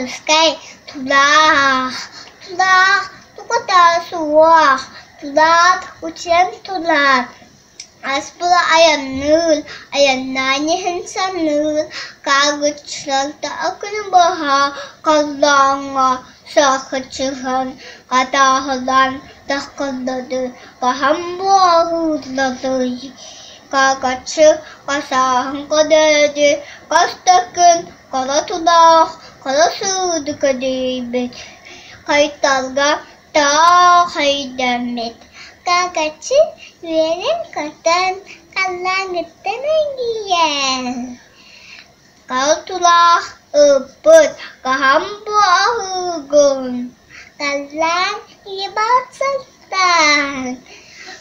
Туйаарыскай тулаах, тулаах тугута суох, тулаах учуон тулаах, ас була айанныыр, айаннаан иһэн саныыр, Каагыччалта күнү быһа халлааҥҥа сахачыһан, хатааһылаан таххаллады, хаһан буоһуулларый Каагаччы хасааһын көрөөдү, хас да күн хара тулаах, хара сыыры кэдийбит, хайтарга таах өйдөммүт Каагаччы үөрэн-көтөн, халлааныттан эргийэн Хара тулаах ыппыт, хаһан буоһуугун Халлаан ебался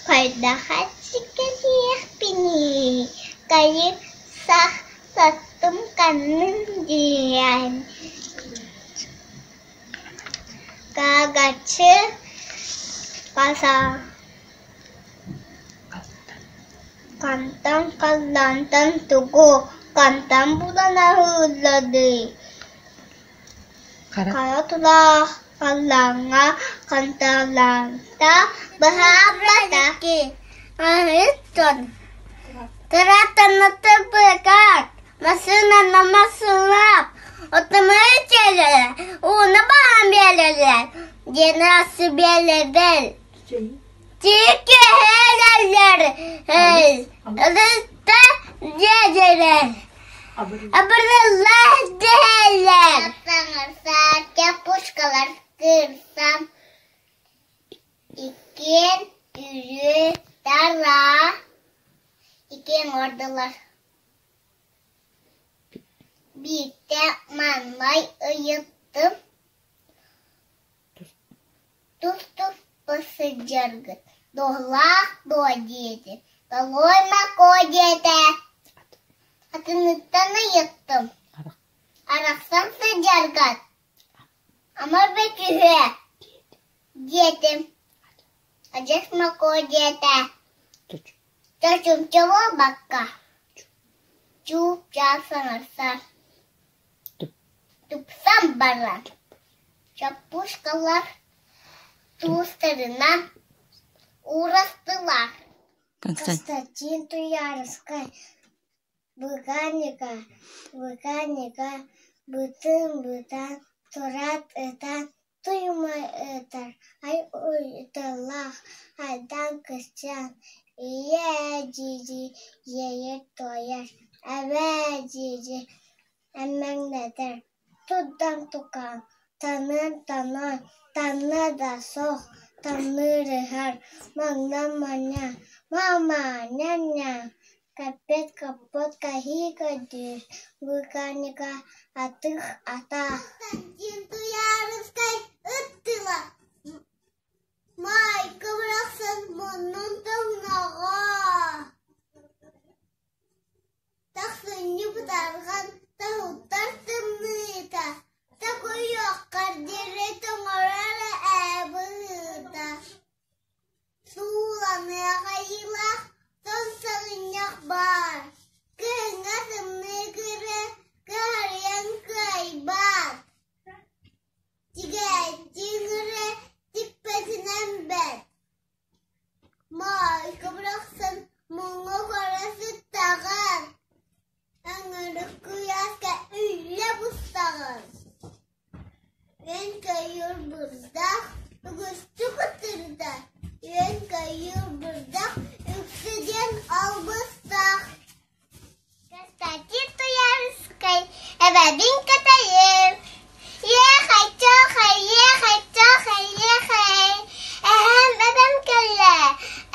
Хайдах аччык-кэтиэхпиний, хайы сах саттым ханным диэн Каагаччы Хантан халлаантан тугу, хантан булан аһыылларый Хара тулаах халлааҥҥа ханталаанта быһаабата Массыынаны массыылаах, отомой дьиэлэрэ, ууну баһан биэрэллэр, диэн асы биэрэллэр. Тииккэһэлэллэр, ылыста дьиэлэрэ, абырыллар дэһэллэр. Саҥарсааччы пушкалар кырсан иккиэн үрүө-тараа иккиэн оҥордулар Биирдэ маҥнай ыйыттым: «Тус-туспа сылдьаргыт туһалаах дуо?» диэтим, «Тоҕой Макоо» диэтэ. Атыныттан ыйыттым: «Арахсан сылдьаргыт ама бөтүһүө?» диэтим, «Адьас Макоо» диэтэ. Чочумча буолбакка, чуп-чаап саҥарсар, тупсан баран, чоппуускалар туустарынан уурастылар. Константин Туйаарыскай Быканика, быканика, бытын-бытаан, тураат ытаан, Туймай ыытар, ай уйталлаах, айдаан кырчаан, ийээ дии-дии иэйэр-туойар, эбээ дии-дии эмэҥнэтэр, турдан тукаам, таныан таныан, таҥна да суох, таҥнарыһар, маҥнан маҥан, маама, ньаа-ньаа, каппыт каппыт кэһии көрдүүр, быканика атых атаах Константин Туйаарыскай ыт тыла Маайка барахсан муннун тоҥноҕо Тахсынньы бытарҕан тоһуттар тымныыта Токуйуоххар диэри тоҥорор ээ быһыыта Сууланыах айылаах сон саҕынньах баар, кыһыҥҥа тымныы кыры кыһарыйан кыайбат, тигээччи ыҥыры тикпэтинэн бэрт, Маайка барахсан муҥҥа көрө сыттаҕын, Өҥүрүк куйааска үллэ бустаҕын Үөн-көйүүр бырдах үгүстүк ытырда, үөн-көйүүр бырдах үксэ диэн албыстаах Константин Туйаарыскай эбэбин кэтэйим Ехай, чохай, ехай, чохай, ехай Эһэм эбэм кэллэ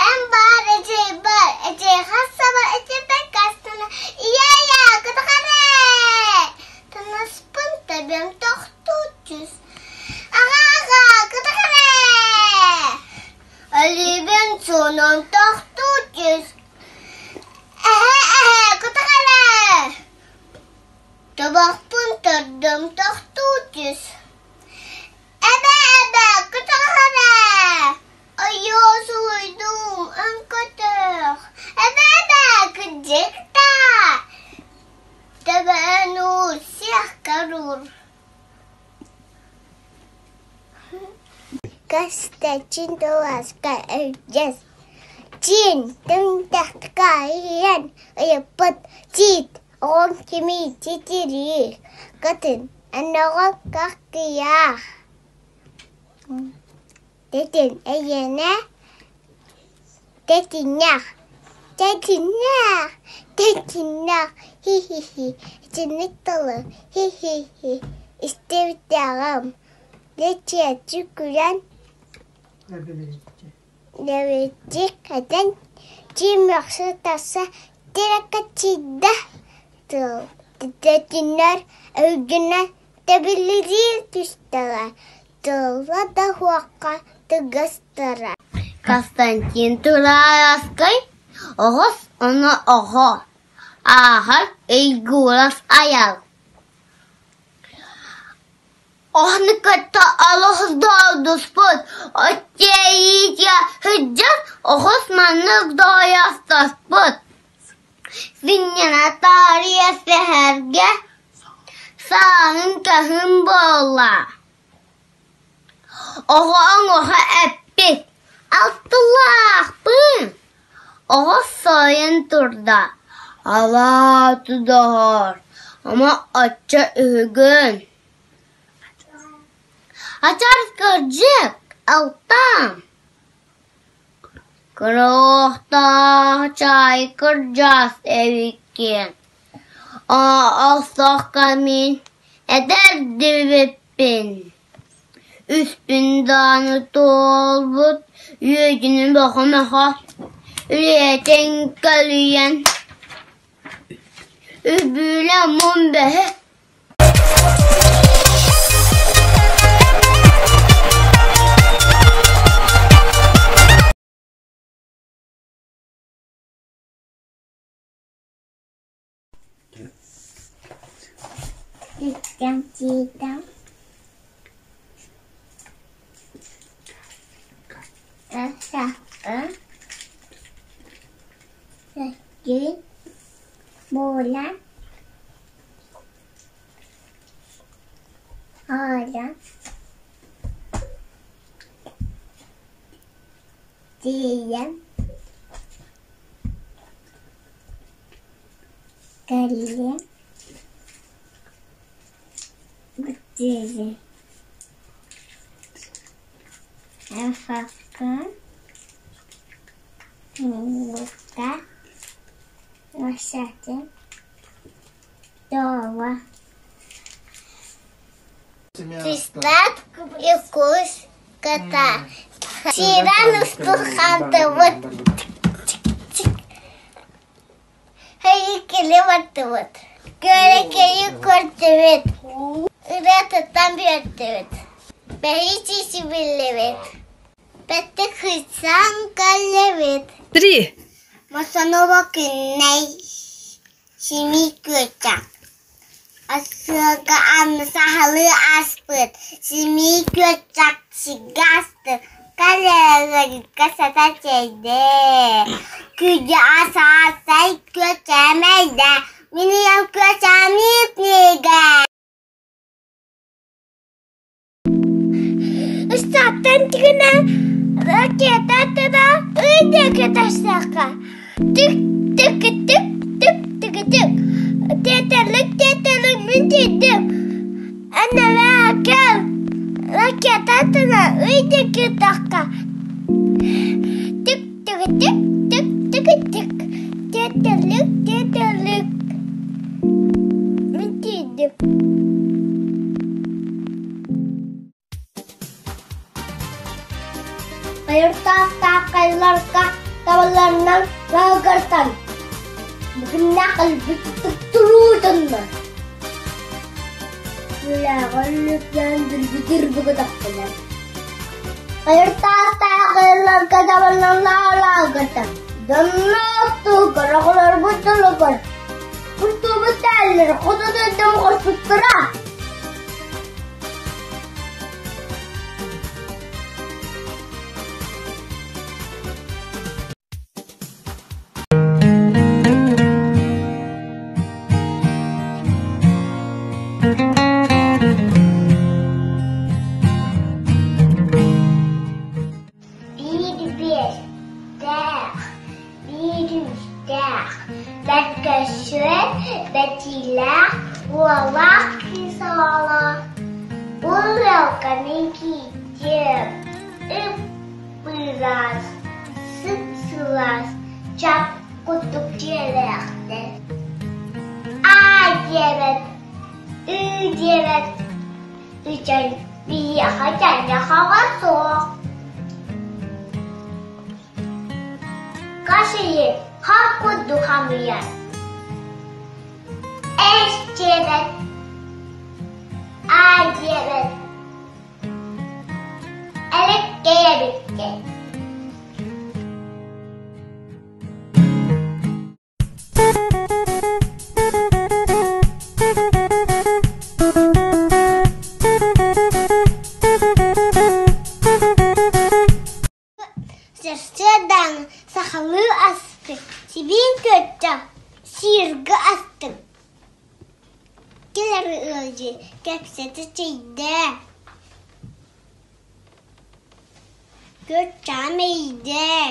Эн баар эдьиий бар эдьиий хас саба эдьиийбэр кастана Ийээ-ийээ кытахарэ Танаспын тэбиэм тохтуу түс Аҕаа-аҕаа кытахарэ. Костянтин Тураскай Чин тымтахтайан ыйыппыт тиит оҕоҥ кимий титириир кытын оноҕо кахтыйаах Тэтин эйиэнэ тэтиннэх тэтиннэх тэтиннэх хи-хи-хи итинник тылы хи-хи-хи истибитэҕим Лэчиэччи күлэн Лэбиччи кэтэн чиим мөхсө тахса тирэкэччийдэ Тэтиннэр өйгүнэ тэбилирии түстэҕэ тылла да суохха тыгыстара Константин Тураевскай Оҕус уонна оҕо ааҕар Егоров Айал Ону кытта олус долгуспут, отчаяние сылдьан оҕус маннык дойостоспут Сынньана таарыйа сэһэргэ сааһын кыһын буолла. Оҕо оҥоһо эппит: «Алтылаахпын» Оҕус сойон турда: «Алаа доҕоор, ама оччо үһүгүн Ачар кырдьык, алтан Кыруохтаах чаай кырдьаас эбиккин, Охсоххо мин этэрдибиппин, Үспүн даҕаны туолбут үөдүнү бөҕө-мөҕө үлэтин көлүйэн, Үбүлэ мун бөһө Иккэн буолан Аля тиийэн кэллим бүтүнү Дома. Свистат и кусь кота. Сиран вот Хайыкили вот. Көрөкөйү көрдүбүт. Ырыатыттан бүөрдүбүт. Бэһиичи биллибит. Бэттик хыйсан кэллибит. Три. Мосонова күннэй симии күөччэх. Ассыака анны сахалыы ааспыт симии күөччэх сиргэ астык кэлээҕэргэ сата чэйдээ Күдьэ асаасай күөччээмэйдэ мин ийэм күөччээмиит миигэ Ыстааттан тигинэ ракета тыра ый диэки тахсыахха Түк түк түк түк түк түк Тиэтэлик тиэтэлик мин тиийдим Анараа кэл ракета тыра ый диэки тахха Түк түк түк түк түк түк Тиэтэлик тиэтэлик мин тиийдим Айыртаахтааххайларга табаларынан лаһыгыртан бүгүннээх өлбүт туруутунна Үлэҕэ үлүктээн дүрбү-дүрбү тахтылар. Айыртаахтааххайларга табаларынан лаһыгыртан доннооттуугар оҕолорбут тылыгар куртуубут тааллар хоту дойдум хоспуттара. Үчүгэй бэтиилээх уоллаах кыыс оҕолоох. Бу ыалга мин киирдим. Ып-ыраас, сып-сылаас, чап курдук дьиэлээхтэр. Аа диэбэт, ыы диэбэт, ычай биһиэхэ дьанньахаҕа суох. Кашайы хам курдук хамыйар. Эс диэбэт, аа диэбэт, элэккэй эбиккин. Сарсыардаҥ сахалыы астык, сибиин күөттэх, сииргэ астык. Кэлэр ыалдьыт кэпсэтэ чэйдээ, күөччэҕэ мэйдээ.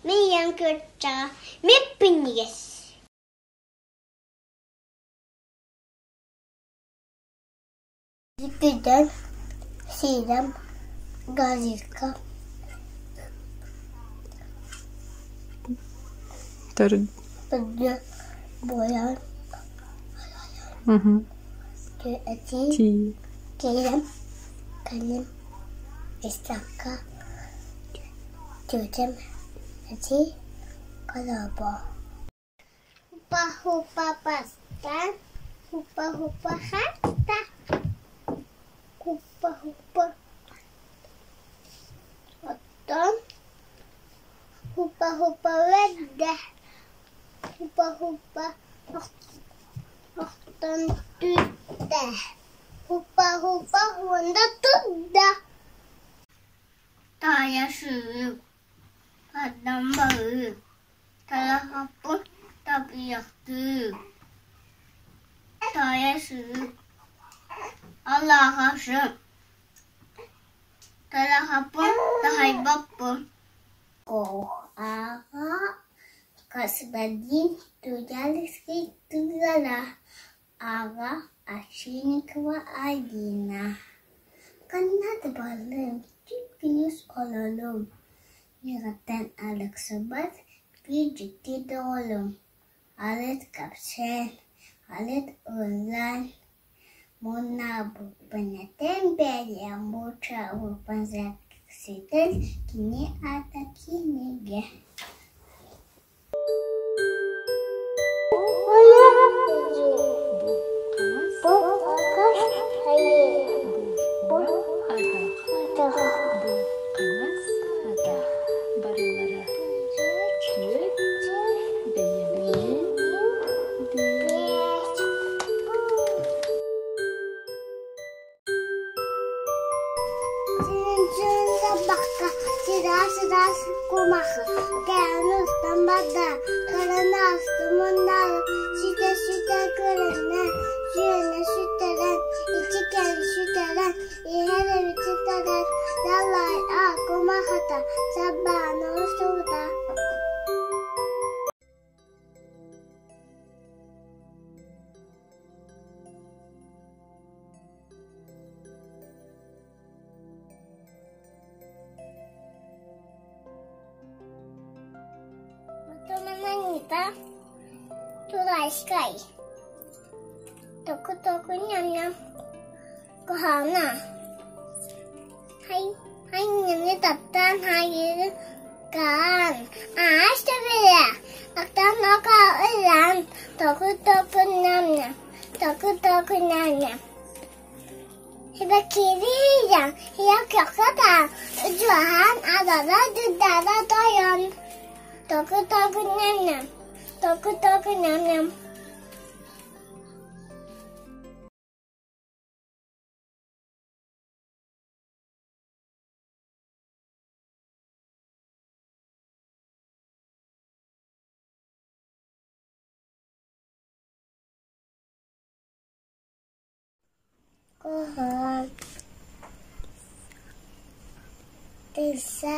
Мин ийэм күөччэҕэ мип-минньигэс. Иккитэн сирэм газетка буолан кэлэн кэлин истэххэ тетям этии колобо Хупа-хупа паста, хупа-хупа хаста, хупа-хупа оттон, хупа-хупа үөрдэ, хупа-хупа охтон түстэ, хупа-хупа уонна турда. Таайа сыып, тардан барыы Тарахаппын табыйахтыы, таайа сыып, алааһашым, тарахаппын таһайбаппын. Аҕа господин Туяльский тыгара, аҕа Овчинникова Алина. Ханна да барлын, күп-күнүс олорум Миигиттэн арахсыбат биир дьикти доҕорум, арыт кэпсээн, арыт ыллаан, муннаабыппын этэн биэриэм, булчаабыппын сэргэхситэн, кини аата кинигэ. Барылара түөрт бэйэбинэн биэс Сылбахха сыраас-сыраас кумахы кэрэни устан барда, кыраны астымыннаары ситэ-ситэ көрүнэ, сүөнэ сүтэрэн, иччикэни сүтэрэн, иһэр эбит ситэрэн, далай а кумахыта сарбааны устубута. Отомананита Турайскай Току-току ням-ням Куһаҕана Хайньаны таптаан хайыыры Каан Аас төбөлөөх Оттон око ыллаан Току-току ням-ням Току-току ням-ням Сибэккилиийэн ийэ көхсө-таан, дьуоһаан адара дыдара тойон, току-току ньэм-ньэм, току-току ньэм-ньэм. Куһаҕан тыса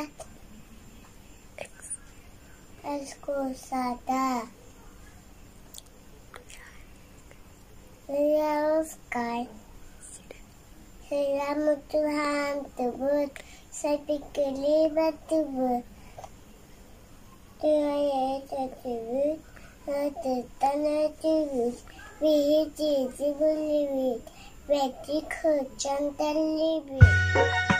Оскуолата Белорусскай Сыламытыһаантыбыт, сапикилибатыбыт, түһэйэтэтибит, ытыттан этибит, биһи тиити билибит, бэти кырдьан тэллибит.